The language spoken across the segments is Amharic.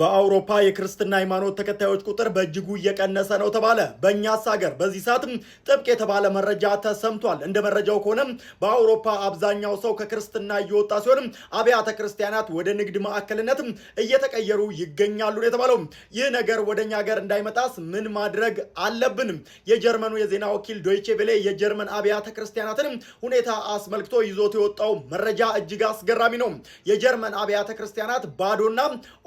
በአውሮፓ የክርስትና ሃይማኖት ተከታዮች ቁጥር በእጅጉ እየቀነሰ ነው ተባለ። በእኛስ ሀገር በዚህ ሰዓትም ጥብቅ የተባለ መረጃ ተሰምቷል። እንደ መረጃው ከሆነም በአውሮፓ አብዛኛው ሰው ከክርስትና እየወጣ ሲሆንም አብያተ ክርስቲያናት ወደ ንግድ ማዕከልነትም እየተቀየሩ ይገኛሉ ነው የተባለው። ይህ ነገር ወደ እኛ ሀገር እንዳይመጣስ ምን ማድረግ አለብንም? የጀርመኑ የዜና ወኪል ዶይቼ ቬሌ የጀርመን አብያተ ክርስቲያናትንም ሁኔታ አስመልክቶ ይዞት የወጣው መረጃ እጅግ አስገራሚ ነው። የጀርመን አብያተ ክርስቲያናት ባዶና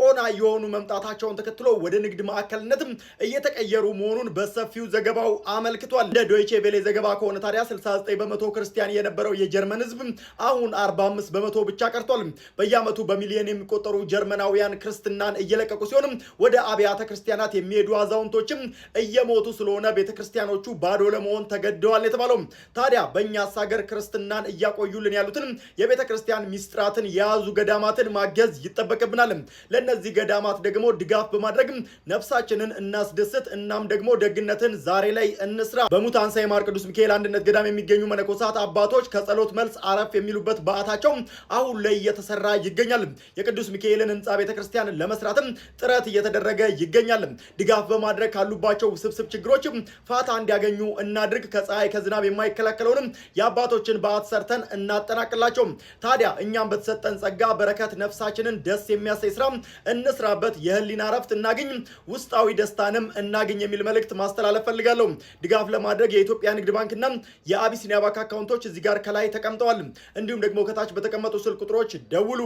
ኦና የሆኑ መምጣታቸውን ተከትሎ ወደ ንግድ ማዕከልነትም እየተቀየሩ መሆኑን በሰፊው ዘገባው አመልክቷል። እንደ ዶይቼ ቬሌ ዘገባ ከሆነ ታዲያ 69% ክርስቲያን የነበረው የጀርመን ሕዝብ አሁን 45% ብቻ ቀርቷል። በየዓመቱ በሚሊዮን የሚቆጠሩ ጀርመናውያን ክርስትናን እየለቀቁ ሲሆንም ወደ አብያተ ክርስቲያናት የሚሄዱ አዛውንቶችም እየሞቱ ስለሆነ ቤተክርስቲያኖቹ ባዶ ለመሆን ተገደዋል የተባለው። ታዲያ በእኛስ ሀገር ክርስትናን እያቆዩልን ያሉትን የቤተ ክርስቲያን ሚስጥራትን የያዙ ገዳማትን ማገዝ ይጠበቅብናል። ለእነዚህ ገዳማት ደግሞ ድጋፍ በማድረግ ነፍሳችንን እናስደስት። እናም ደግሞ ደግነትን ዛሬ ላይ እንስራ። በሙታንሳ የማር ቅዱስ ሚካኤል አንድነት ገዳም የሚገኙ መነኮሳት አባቶች ከጸሎት መልስ አረፍ የሚሉበት በዓታቸው አሁን ላይ እየተሰራ ይገኛል። የቅዱስ ሚካኤልን ህንፃ ቤተክርስቲያን ለመስራትም ጥረት እየተደረገ ይገኛል። ድጋፍ በማድረግ ካሉባቸው ውስብስብ ችግሮች ፋታ እንዲያገኙ እናድርግ። ከፀሐይ ከዝናብ የማይከላከለውንም የአባቶችን በዓት ሰርተን እናጠናቅላቸው። ታዲያ እኛም በተሰጠን ጸጋ በረከት ነፍሳችንን ደስ የሚያሰኝ ስራ እንስራበት፣ የህሊና ረፍት እናገኝ፣ ውስጣዊ ደስታንም እናገኝ የሚል መልእክት ማስተላለፍ ፈልጋለሁ። ድጋፍ ለማድረግ የኢትዮጵያ ንግድ ባንክና የአቢሲኒያ ባንክ አካውንቶች እዚህ ጋር ከላይ ተቀምጠዋል። እንዲሁም ደግሞ ከታች በተቀመጡ ስልክ ቁጥሮች ደውሉ።